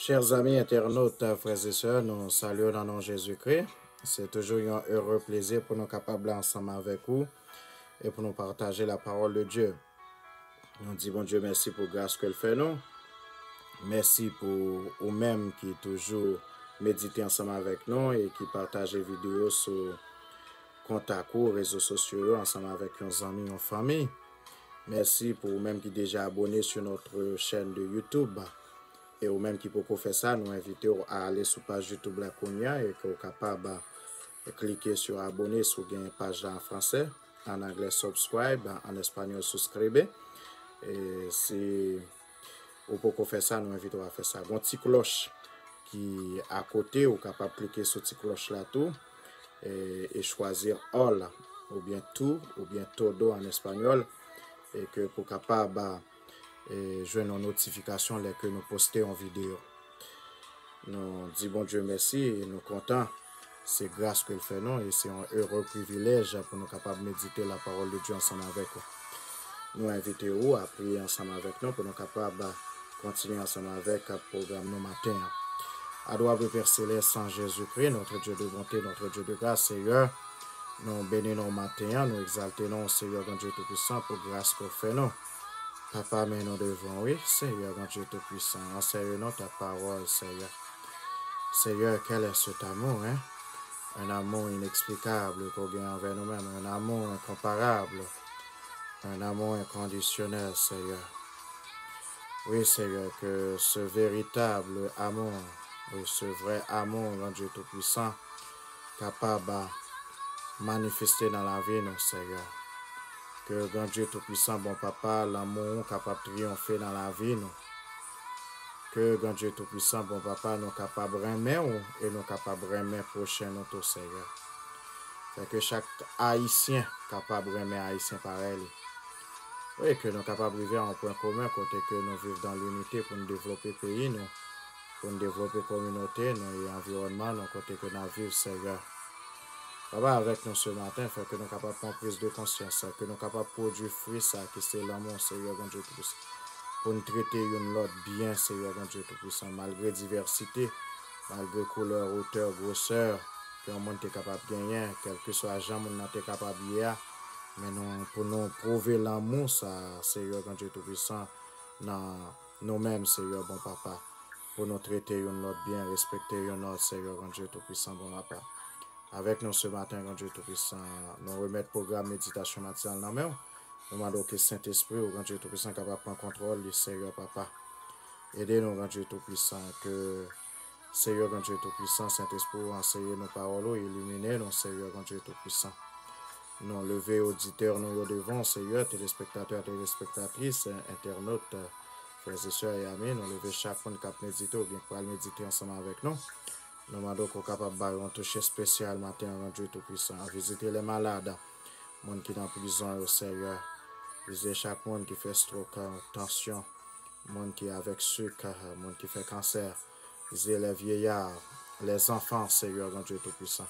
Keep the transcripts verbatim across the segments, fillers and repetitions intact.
Chers amis internautes, frères et sœurs, nou salye w nan non Jezikri. Se toujou yon ere plezi pou nou kapab la ansanm avèk ou e pou nou pataje la parole de Dieu. Nou di Bondye mèsi pou gras ke l fè nou. Mèsi pou ou menm ki toujou medite ansanm avèk nou e ki pataje videyo sou kontak ou, rezo sosyo yo, ansanm avèk yon zanmi, yon fanmi. Mèsi pou ou menm ki deja abone sur notre chaîne de YouTube. E ou menm ki poko fè sa, nou envite w a ale sou paj YouTube la kounye a e ke w kapab, eh, klike sou abone si w gen paj la an fransè, an anglè subscribe, an espanyòl suscribe. E si ou poko fè sa, nou envite w a fè sa. Gon ti klòch ki akote, ou kapab klike sou ti klòch la tou, e, e chwazi all, oubyen tout, oubyen todo an espanyòl, e ke pou kapab, e, jwenn yon notifikasyon lè ke nou poste yon videyo. Nou di Bondye mèsi e nou kontan. Se gras ke l fè nou e se yon ere privilèj pou nou kapab medite la parole de Dieu ansanm avèk ou. Nou envite ou a priye ansanm avèk nou pou nou kapab kontinye ansanm avèk pwogram nou maten an. Adorable Père Céleste, Saint Jésus-Christ, notre Dieu de bonté, notre Dieu de grâce, Seigneur, nou beni nou maten an, nou egzalte nou, Seigneur Bondye Toupwisan, pou gras ke w fè nou. Papa, men nou devan ou, wi, Seigneur Bondye Toupwisan, enseigne-nous ta parole, Seigneur. Seigneur, quel est cet amour, hein? Un amour inexplicable ke w gen anvè nou menm, un amour incomparable, un amour inconditionnel, Seigneur. Wi, Seigneur, que ce véritable amour, wi, ce vrai amour, Bondye Toupwisan, kapab manifeste nan lavi nou, Seigneur. Ke Bondye Toupwisan, bon Papa, lanmou ou kapab triyonfe nan lavi nou. Ke Bondye Toupwisan, bon Papa, nou kapab renmen ou e nou kapab renmen pwochen nou tou, Seigneur. Fè ke chak Ayisyen kapab renmen Ayisyen parèy li. Wi, ke nou kapab rive a yon pwen komen kote ke nou viv dans l'unité pou nou devlope peyi nou, pou nou devlope kominote nou e anviwònman nou kote ke n ap viv, Seigneur. Papa, avèk nou ce matin, fè ke nou kapab pran priz de konsyans, ke nou kapab pwodui fwi sa ki se lanmou, Seigneur Bondye Toupwisan. Pou nou trete youn lòt byen, Seigneur Bondye Toupwisan, malgre divèsite, malgre koulè, wotè, gwosè ke yon moun te kapab genyen, kèlkeswa jan moun nan te kapab ye a, men nou, pou nou pwouve lanmou sa, Seigneur Bondye Toupwisan, nan nou menm, Seigneur bon Papa, pou nou trete youn lòt byen, respekte youn lòt, Seigneur Bondye Toupwisan, bon Papa. Avèk nou ce matin, Bondye Toupwisan, nou remèt pwogram meditasyon matinal nan men w. Nou mande w ke Sentespri w, Bondye Toupwisan, kapab pran kontwòl li, Seigneur Papa. Ede nou, Bondye Toupwisan, ke Seigneur Bondye Toupwisan, Sentespri w anseye nou pawòl ou, ilimine nou, Seigneur Bondye Toupwisan. Nou leve oditè nou yo devan w, Seigneur, telespektatè, telespektatris, entènot, frè e sè e ami, nou leve chak moun k ap medite oubyen k pral medite ansanm avèk nou. Nou mande w ke w kapab ba yo yon touch espesyal maten an, Bondye Toupwisan. Vizite les malades, moun ki nan prizon yo, Seigneur. Vizite chak moun ki fè stroke, tansyon, moun ki avèk sik, moun ki fè kansè. Vizite les vieillards, les enfants, Seigneur Bondye Toupwisan.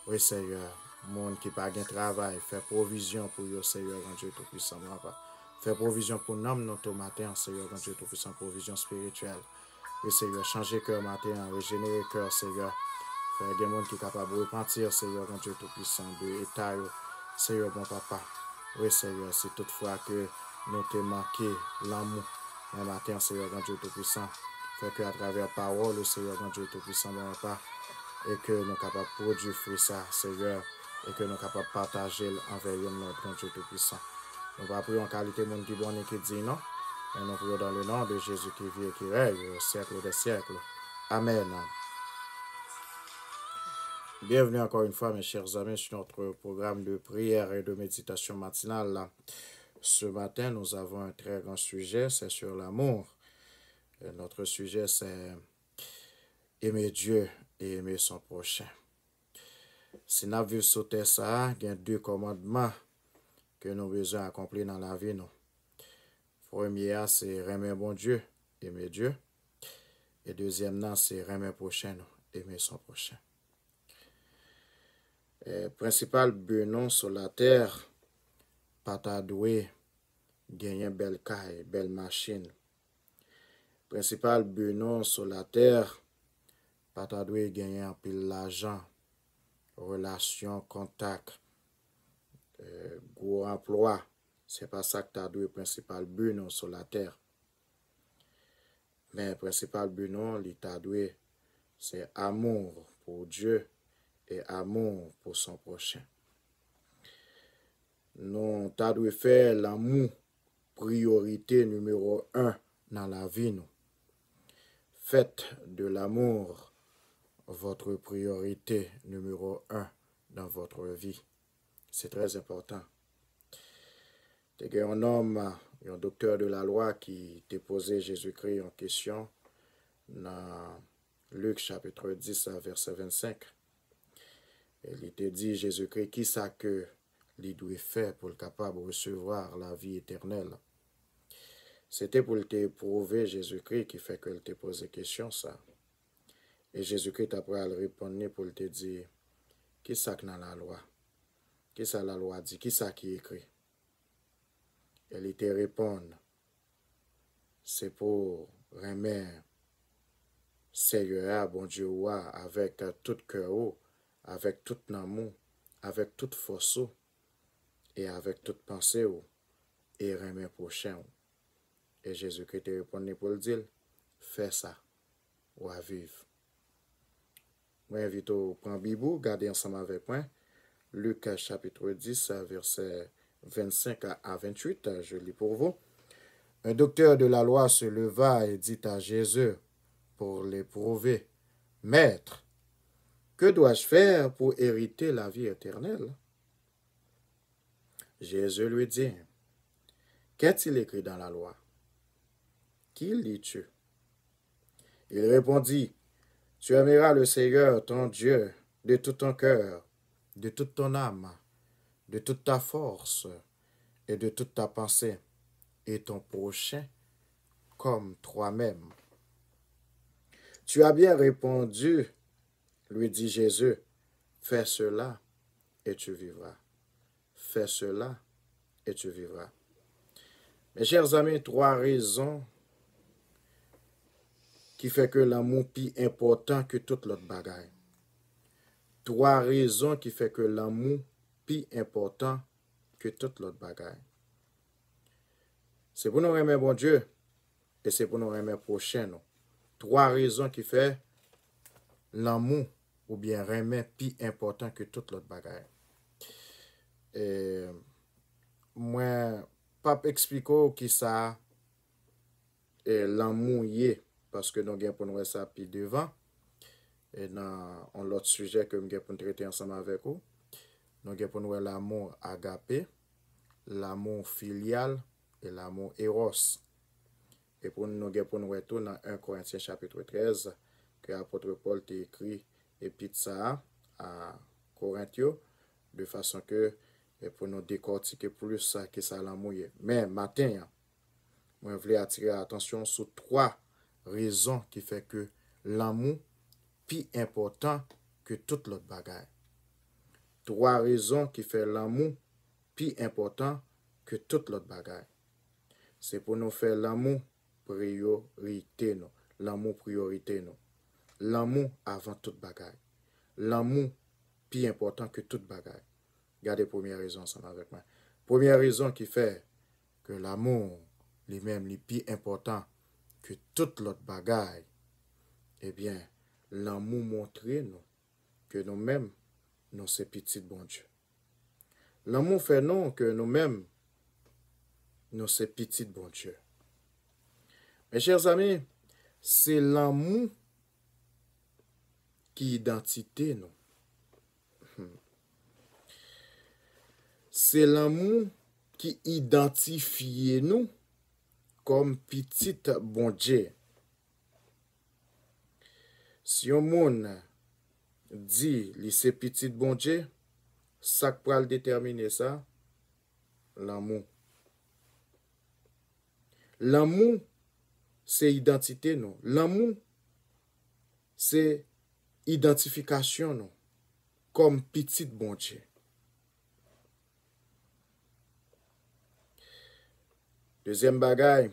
Wi, Seigneur, moun ki pa gen travay, fè pwovizyon pou yo, Seigneur Bondye Toupwisan, Papa. Fè pwovizyon pou nanm nou tou maten an, Seigneur Bondye Toupwisan, pwovizyon espirityèl. Wi, Seigneur, chanje kè maten an, rejenere kè, Seigneur. Fè gen moun ki kapab repanti, Seigneur Bondye Toupwisan, de eta yo, Seigneur bon Papa. Wi, Seigneur, si toutfwa ke nou te manke lanmou nan maten an, Seigneur Bondye Toupwisan, fè ke atravè pawòl ou, Seigneur Bondye Toupwisan, bon Papa, e ke nou kapab pwodui fwi sa, Seigneur, e ke nou kapab pataje l anvè youn lòt, Bondye Toupwisan. Nou pa priye an kalite moun ki bon ni ki diy, non, men nou priye dans le nom de Jésus qui vit et qui règne au siècle des siècles. Amen. Bienvenue encore une fois, mes chers amis, sur notre programme de prière et de méditation matinale. Ce matin, nous avons un très grand sujet, c'est sur l'amour. Euh, Notre sujet, c'est aimer Dieu et aimer son prochain. Si n ap viv sou tè sa a, gen de kòmandman ke nou bezwen akonpli nan lavi nou. Premye a, se renmen Bondye, aimer Dieu. E dezyèm nan, se renmen pwochen nou, aimer son prochain. Eh, prensipal bi nou sou latè pa ta dwe genyen bèl kay, bèl machin. Prensipal bi nou sou latè pa ta dwe genyen anpil lajan, relasyon, kontak, eh, gwo anplwa. Se pa sa k ta dwe prensipal bi nou sou latè. Men prensipal bi nou, li ta dwe, se amour pour Dieu et amour pour son prochain. Nou ta dwe fè lanmou priyorite nimewo en nan lavi nou. Faites de l'amour votre priorité numéro un dans votre vie. Se trè enpòtan. Te gen yon nonm, yon doktè de la lwa ki te poze Jezikri yon kesyon nan Lik chapit dis, vèsè vennsenk. E li te di Jezikri kisa ke li dwe fè pou l kapab resevwa lavi etènèl. Se te pou l te epwouve Jezikri ki fè ke l te poze kesyon sa. E Jezikri ta pral reponn li pou l te di, kisa k nan lalwa? Kisa lalwa di? Kisa ki ekri? E li te reponn, se pou renmen Seyè a, Bondye ou a, avèk tout kè ou, avèk tout nanm ou, avèk tout fòs ou, e avèk tout panse ou, e renmen pwochen ou. E Jezikri te reponn li pou l di l, fè sa, w a viv. Mwen envite w pran Bib ou, gade ansanm avèk mwen. Lik chapit dis, vèsè vennsenk a, a venntuit, je lis pour vous. Un docteur de la loi se leva et dit à Jésus pour l'éprouver, Maître, que dois-je faire pour hériter la vie éternelle? Jésus lui dit, Qu'est-il écrit dans la loi? Qui lis-tu? Il répondit, Tu aimeras le Seigneur ton Dieu de tout ton cœur, de toute ton âme, de toute ta force et de toute ta pensée, et ton prochain comme toi-même. Tu as bien répondu, lui dit Jésus, fais cela et tu vivras. Fais cela et tu vivras. Mes chers amis, twa rezon ki fè ke lanmou pi enpòtan ke tout lòt bagay. Twa rezon ki fè ke lanmou pi enpòtan ke tout lòt bagay. Se pou nou renmen Bondye e se pou nou renmen pwochen nou. Twa rezon ki fè lanmou oubyen renmen pi enpòtan ke tout lòt bagay. E mwen p ap eksplike w kisa e lanmou ye, paske nou gen pou n wè sa pi devan. E nan yon lòt sijè ke m gen pou n trete ansanm avèk ou, nou gen pou n wè lanmou agape, lanmou filyal e lanmou eros. E pou n, nou gen pou n wè tou nan en Korentyen chapit trèz, ke apot Pòl te ekri epit sa a, a Korent yo, de fason ke, e pou nou dekòtike plis sa, kisa lanmou ye. Men, maten an, mwen vle atire atansyon sou twa rezon ki fè ke lanmou pi enpòtan ke tout lòt bagay. Twa rezon ki fè lanmou pi enpòtan ke tout lòt bagay. Se pou nou fè lanmou priyorite nou. Lanmou priyorite nou. Lanmou avan tout bagay. Lanmou pi enpòtan ke tout bagay. Gade premyè rezon ansanm avèk mwen. Premyè rezon ki fè ke lanmou, li menm, li pi enpòtan ke tout lòt bagay. Ebyen, lanmou montre nou ke nou menm, nou se pitit Bondye. Lanmou fè nou ke nou menm, nou se pitit Bondye. Mes chers amis, se lanmou ki idantite nou. Hmm. Se lanmou ki idantifye nou kòm pitit Bondye. Si yon moun di li se pitit Bondye, sa k pral detèmine sa? Lanmou. Lanmou se idantite nou. Lanmou se idantifikasyon nou kòm pitit Bondye. Dezyèm bagay,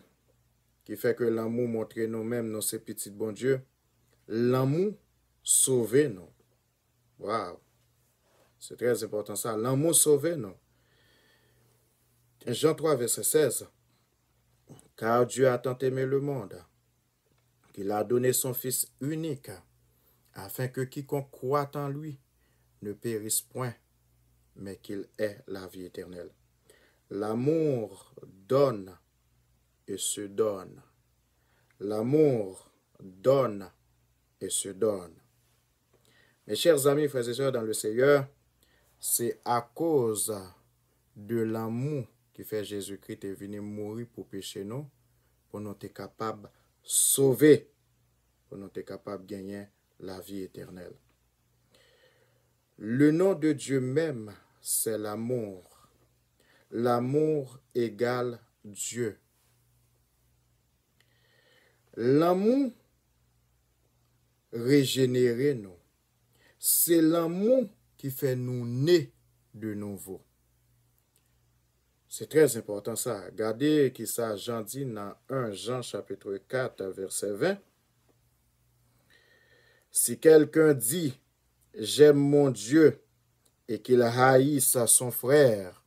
ki fè ke lanmou montre nou menm nou se pitit Bondye. Lanmou sove nou. Waw! Se trè enpòtan sa. Lanmou sove nou. Jan twa, vèsè sèz. Car Dieu a tant aimé le monde, qu'il a donné son Fils unique, afin que quiconque croit en lui ne périsse point, mais qu'il ait la vie éternelle. L'amour donne et se donne. L'amour donne et se donne. Mes chers amis, frères et sœurs dans le Seigneur, se akoz de lanmou ki fè Jezikri te vini mouri pou peche nou, pou nou te kapab sove, pou nou te kapab genyen lavi etènèl. Le nom de Dieu même, c'est l'amour. L'amour égale Dieu. Lanmou rejenere nou. Se lanmou ki fè nou ne de nouvo. Se trè enpòtan sa. Gade ki sa Jan di nan en Jan chapitre quatre, vèsè vingt. Si quelqu'un dit, j'aime mon Dieu, et qu'il haïsse son frère,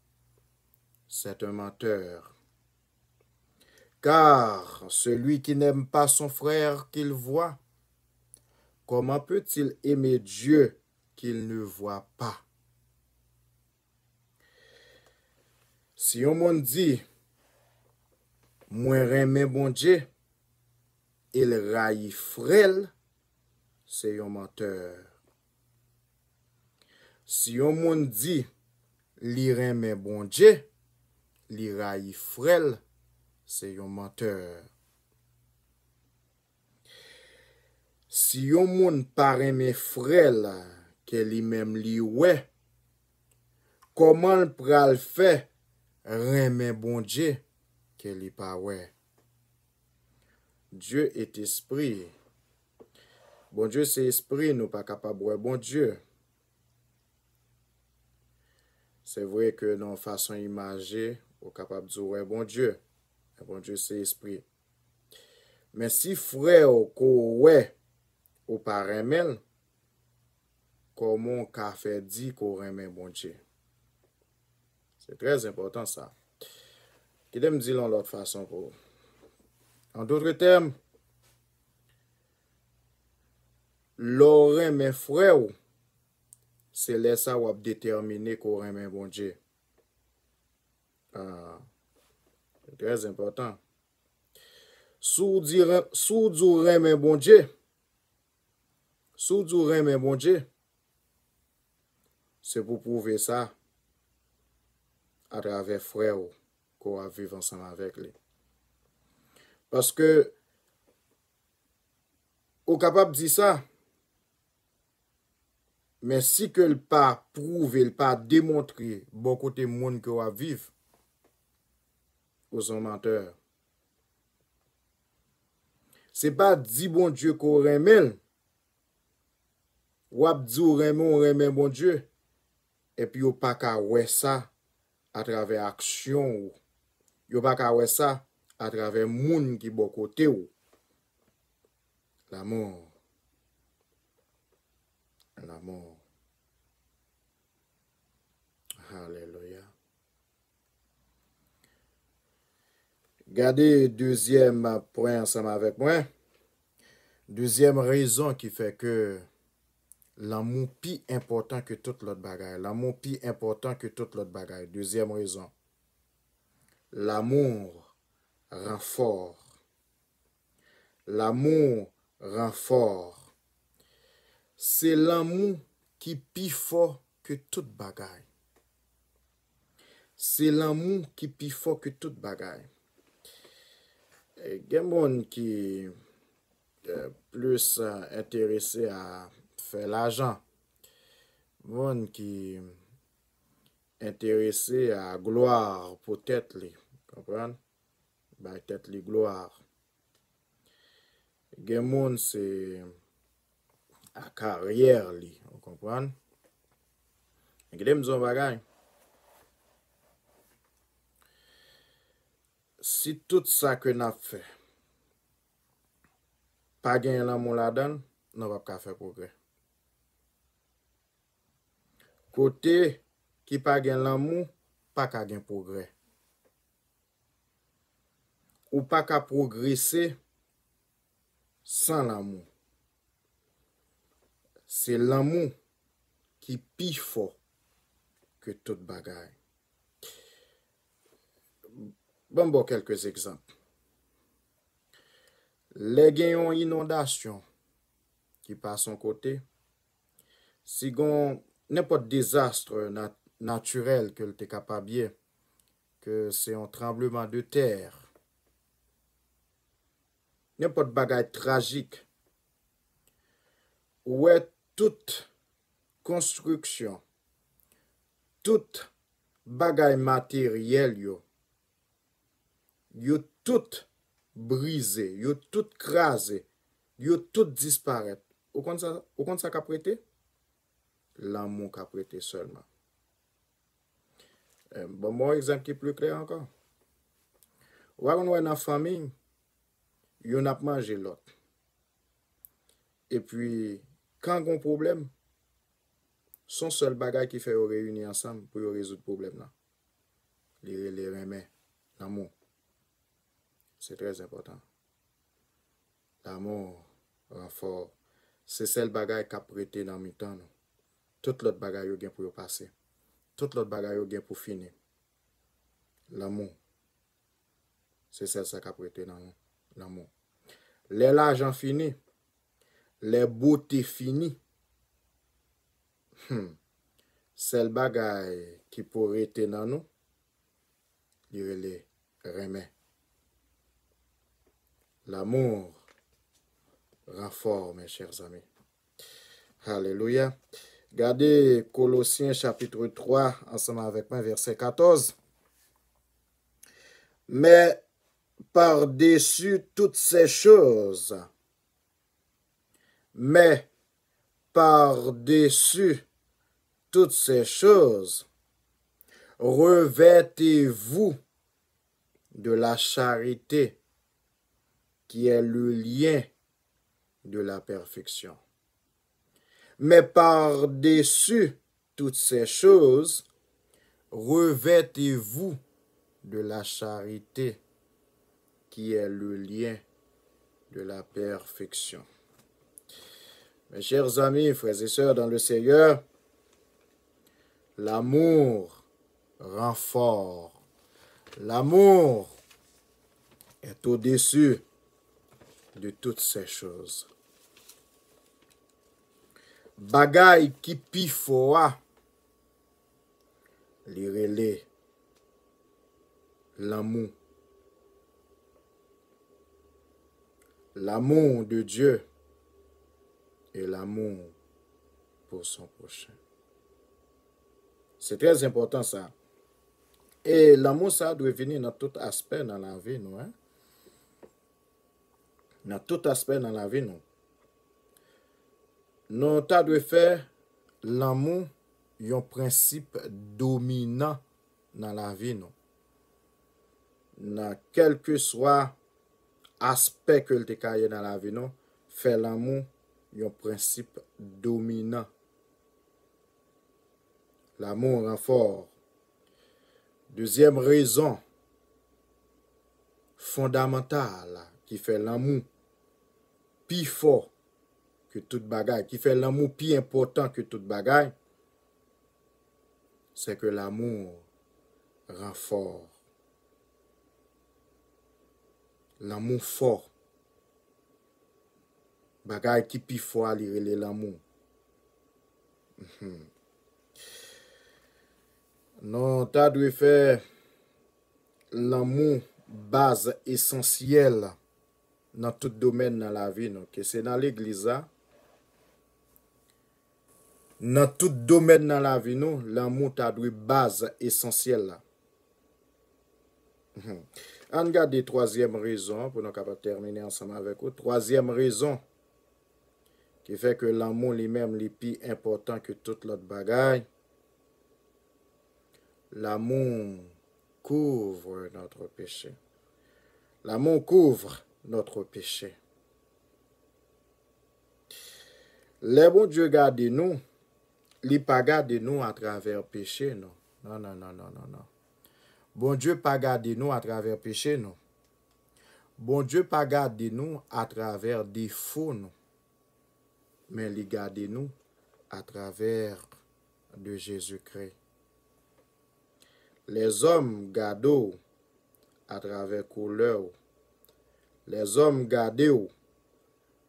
c'est un menteur. Car celui qui n'aime pas son frère qu'il voit, comment peut-il aimer Dieu qu'il ne voit pas? Si yon moun di, mwen renmen Bondye, e l rayi frè l, se yon mantè. Si yon moun di, li renmen Bondye, li rayi frè l, se yon mantè. Si yon moun pa renmen frè l ke li menm li wè, kòman l pral fè renmen Bondye ke li pa wè? Dieu est esprit. Bondye se espri, nou pa kapab wè Bondye. Se vre ke nan yon fason imaje, ou kapab di w wè Bondye, men Bondye se espri. Men si frè w ke w wè, ou pa renmen l, kòman w ka fè di ke w renmen Bondye? Se trè enpòtan sa. Kite m di l yon lòt fason pou ou. An dòt tèm, lè w renmen frè w, se lè sa w ap detèmine ke w renmen Bondye. Ah, se trè enpòtan. Si w di ren-, si w di w renmen Bondye, si w di w renmen Bondye, se pou pwouve sa atravè frè w ke w ap viv ansanm avèk li. Paske ou kapab di sa, men si ke l pa pwouve, l pa demontre bò kote moun ke w ap viv, ou se yon mantè. Se pa di Bondye ke w renmen l, w ap di w renmen, w renmen Bondye, epi yo pa ka wè sa atravè aksyon w. Yo pa ka wè sa atravè moun ki bò kote w. Lanmou. Lanmou. Alelouya. Gade dezyèm pwen ansanm avèk mwen. Dezyèm rezon ki fè ke lanmou pi enpòtan ke tout lòt bagay. Lanmou pi enpòtan ke tout lòt bagay. Dezyèm rezon. L'amour rend fort. L'amour rend fort. Se lanmou ki pi fò ke tout bagay. Se lanmou ki pi fò ke tout bagay. E gen moun ki, eh, plis, eh, enterese a fè lajan. Moun ki enterese a glwa pou tèt li, konprann? Bay tèt li glwa. Gen moun se a karyè li, ou konprann? Kite m di w yon bagay. Si tout sa ke n ap fè, pa gen lanmou ladan l, nou p ap ka fè pwogrè. Kote ki pa gen lanmou, pa ka gen pwogrè. Ou pa ka pwogrese san lanmou. Se lanmou ki pi fò ke tout bagay. Ban m ba w kèlke egzanp. Lè gen yon inondasyon ki pase yon kote, si gen nenpòt dezas na-, natirèl ke l te kapab ye, ke se yon tranbleman de tè, nenpòt bagay trajik, ou wè tout konstriksyon, tout bagay materyèl yo, yo tout brize, yo tout kraze, yo tout disparèt. Ou konn sa, ou konn sa k ap rete? Lanmou k ap rete sèlman. Eh, ban m ba w egzanp ki pli klè ankò. Ou pa konn wè nan fanmi, youn ap manje lòt. Epi, kan gon pwoblèm, se yon sèl bagay ki fè yo reyini ansanm pou yo rezoud pwoblèm nan. Li rele renmen, lanmou. Se trè enpòtan. Lanmou, ranfò, se sèl bagay k ap rete nan mitan nou. Tout lòt bagay yo gen pou yo pase. Tout lòt bagay yo gen pou fini. Lanmou. Se sèl sa k ap rete nan nou. Lanmou. Lè lajan fini, lè bote fini, hmm, sèl bagay ki pou rete nan nou, li rele renmen. L'amour rend fort, mes chers amis. Alelouya. Gade Kolosyen chapit twa ansanm avèk mwen, vèsè katòz. Mais par-dessus toutes ces choses, mais par-dessus toutes ces choses, revêtez-vous de la charité, qui est le lien de la perfection. Mais par-dessus toutes ces choses, revêtez-vous de la charité, qui est le lien de la perfection. Mes chers amis, frères et sœurs dans le Seigneur, l'amour rend fort. L'amour est au-dessus de toutes ces choses. Bagay ki pi fò a, li rele lanmou. L'amour de Dieu et l'amour pour son prochain. Se trè enpòtan sa. E lanmou sa dwe vini nan tout aspè nan lavi nou, en. Nan tout aspè nan lavi nou. Nou ta dwe fè lanmou yon prensip dominan nan lavi nou. Nan kèlkeswa aspè ke l te ka ye nan lavi nou, fè lanmou yon prensip dominan. L'amour rend fort. Dezyèm rezon fondamantal ki fè lanmou pi fò ke tout bagay, ki fè lanmou pi enpòtan ke tout bagay, c'est que l'amour rend fort. Lanmou fò. Bagay ki pi fò a, li rele lanmou. Mhm. Nou ta dwe fè lanmou baz esansyèl nan tout domèn nan lavi nou, ke se nan legliz la, nan tout domèn nan lavi nou, lanmou ta dwe baz esansyèl la. Mhm. Ann gade twazyèm rezon an pou nou kapab tèmine ansanm avèk ou. Twazyèm rezon ki fè ke lanmou li menm li pi enpòtan ke tout lòt bagay. L'amour couvre notre péché. L'amour couvre notre péché. Lè Bondye gade nou, li pa gade nou atravè peche nou. Non, non, non, non, non, non. Bondye pa gade nou atravè peche nou. Bondye pa gade nou atravè defo nou. Men li gade nou atravè de Jezikri. Lèzòm gade w atravè koulè w. Lèzòm gade w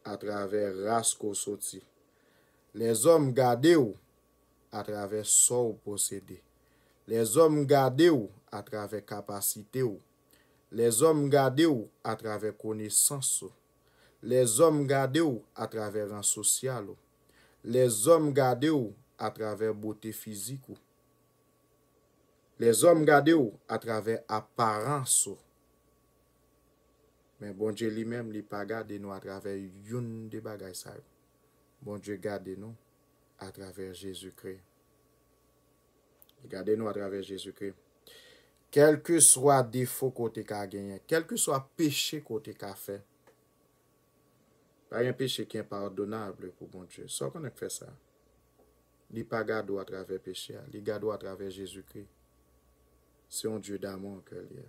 atravè ras ke w soti. Lèzòm gade w atravè sa w posede. Lèzòm gade w atravè kapasite w. Lèzòm gade w atravè konesans ou. Lèzòm gade w atravè ran sosyal ou. Lèzòm gade w atravè bote fizik ou. Lèzòm gade w atravè aparans ou. Men Bondye li menm, li pa gade nou atravè youn de bagay sa yo. Bondye gade nou atravè Jezikri. Li gade nou atravè Jezikri. Kèlkeswa defo ke w te ka genyen, kèlkeswa peche ke w te ka fè, pa gen peche ki enpadonab pou Bondye. Sa w konnen k fè sa? Li pa gade w atravè peche a, li gade w atravè Jezikri. Se yon Dye damou ke l ye.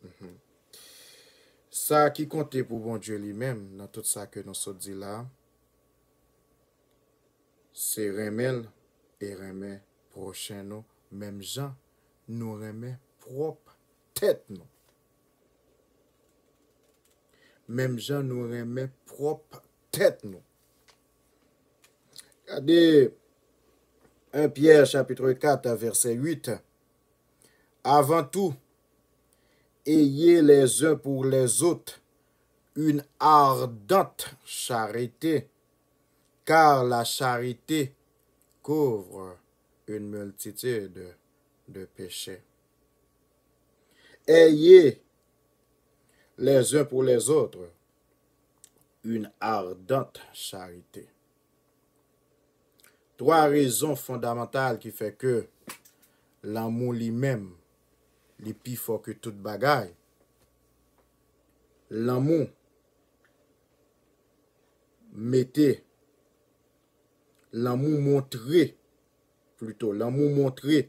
Mhm. Sa ki konte pou Bondye li menm, nan tout sa ke nou sot di la, se renmen l e renmen pwochen nou, menm jan nou renmen pwòp tèt nou. Menm jan nou renmen pwòp tèt nou. Gade un Pierre chapitre quatre, verset huit. Avant tout, ayez les uns pour les autres une ardente charité, car la charité couvre une multitude de péchés. Ayez les uns pour les autres une ardente charité. Twa rezon fondamantal ki fè ke lanmou li menm, li pi fò ke tout bagay. Lanmou mete, lanmou montre, plito, lanmou montre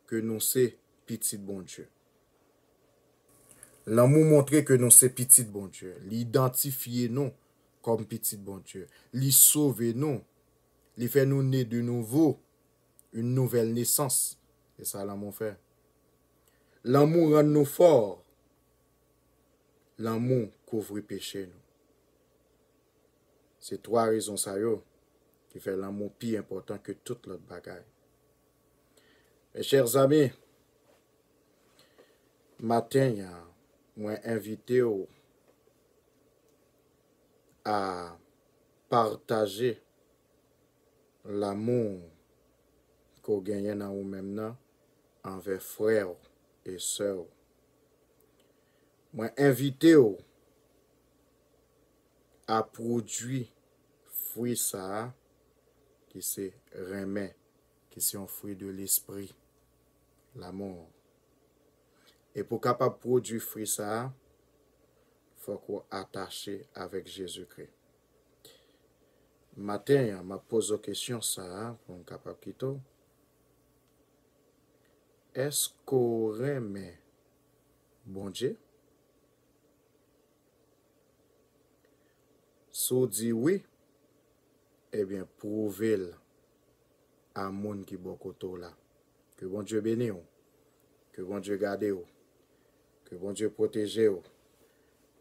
ke nou se pitit Bondye. Lanmou montre ke nou se pitit Bondye. Li idantifye nou kòm pitit Bondye. Li sove nou. Li fè nou ne de nouvo, une nouvelle naissance. Se sa lanmou fè. Lanmou rann nou fò. Lanmou kouvri peche nou. Se twa rezon sa yo ki fè lanmou pi enpòtan ke tout lòt bagay. Mes chers amis, maten an, mwen envite w a pataje lanmou ke w genyen nan ou menm nan anvè frè w e sè w. Mwen envite w a pwodui fwi sa a, ki se renmen, ki se yon fwi de lespri, l'amour. E pou w kapab pwodui fwi sa a, fòk ou atache avèk Jezikri. Maten an, m ap poze w kesyon sa a pou m kapab kite w. Èske w renmen Bondye? Si w di wi, ebyen, pwouve l a moun ki bò kote w la. Ke Bondye beni w. Ke Bondye gade w. Ke Bondye pwoteje w.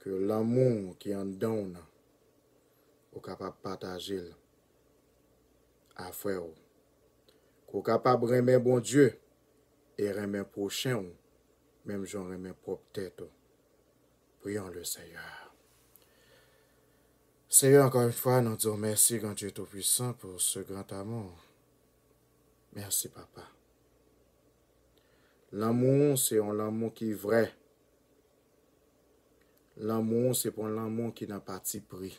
Ke lanmou ki anndan w nan, ou kapab pataje l a frè w. Ke w kapab renmen Bondye e renmen pwochen w, menm jan w renmen pwòp tèt ou. Prions le Seigneur. Seyè, ankò yon fwa, nou di w mèsi, Gran Dye Toupisan, pou ce grand amour. Mèsi, Papa. Lanmou w se yon lanmou ki vrè. Lanmou w se pa yon lanmou ki nan patipri.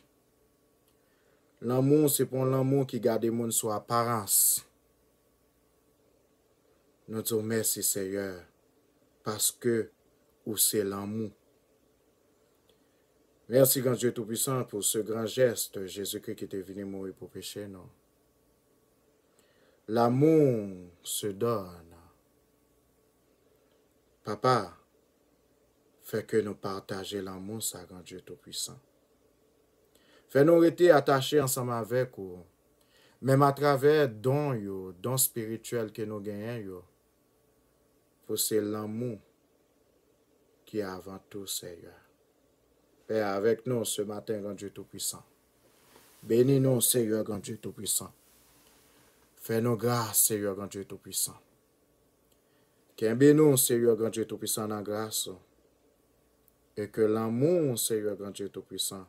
Lanmou w se pa yon lanmou ki gade moun sou aparans. Nou di w mèsi, Seyè, paske ou se lanmou. Merci, Grand Dieu Tout-Puissant, pour ce grand geste, Jésus-Christ qui était venu mourir pour péché, non. L'amour se donne. Papa, fè ke nou pataje lanmou sa, Grand Dieu Tout-Puissant. Fè nou rete atache ansanm avèk ou, menm atravè don yo, don espirityèl ke nou genyen yo, pou se lanmou ki avan tou, Seyè. Pè, avèk nou se maten, Grand Dieu Tout-Puissant. Beni nou, Seyè, Grand Dieu Tout-Puissant. Fè nou gras, Seyè, Grand Dieu Tout-Puissant. Kenbe nou, Seyè, Grand Dieu Tout-Puissant, nan gras ou. E ke lanmou ou, Seyè, Grand Dieu Tout-Puissant,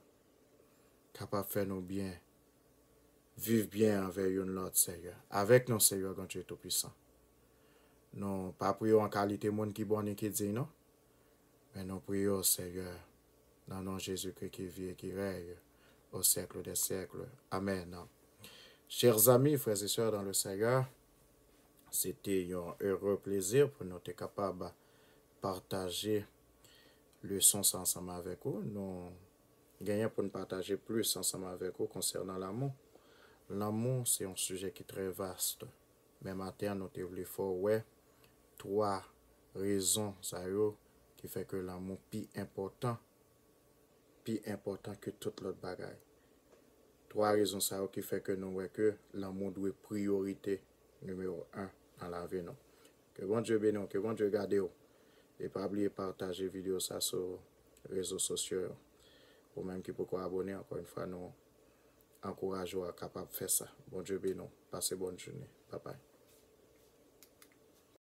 kapab fè nou byen, viv byen anvè youn lòt, Seyè. Avèk nou, Seyè, Grand Dieu Tout-Puissant. Nou pa priye w an kalite moun ki bon ni ki diy, non. Men nou priye w, Seyè, nan non Jezikri ki viv e ki rèy au siècle des siècles. Amen. Chers amis, frères et sœurs dans le Seigneur, se te yon ere plezi pou nou te kapab pataje leson sa ansanm avèk ou. Nou genyen pou n pataje plis ansanm avèk ou konsènan lanmou. Lanmou se yon sijè ki trè vaste. Men maten an, nou te vle fè w wè twa rezon sa yo ki fè ke lanmou pi enpòtan, pi enpòtan ke tout lòt bagay. Twa rezon sa yo ki fè ke nou wè ke lanmou dwe priyorite nimewo en nan lavi nou. Ke Bondye beni w, ke Bondye gade w. E pa bliye pataje videyo sa sou rezo sosyo yo. Ou menm ki poko abone, ankò yon fwa, nou ankouraje w a kapab fè sa. Bondye beni w. Pase bòn jounen. Babay.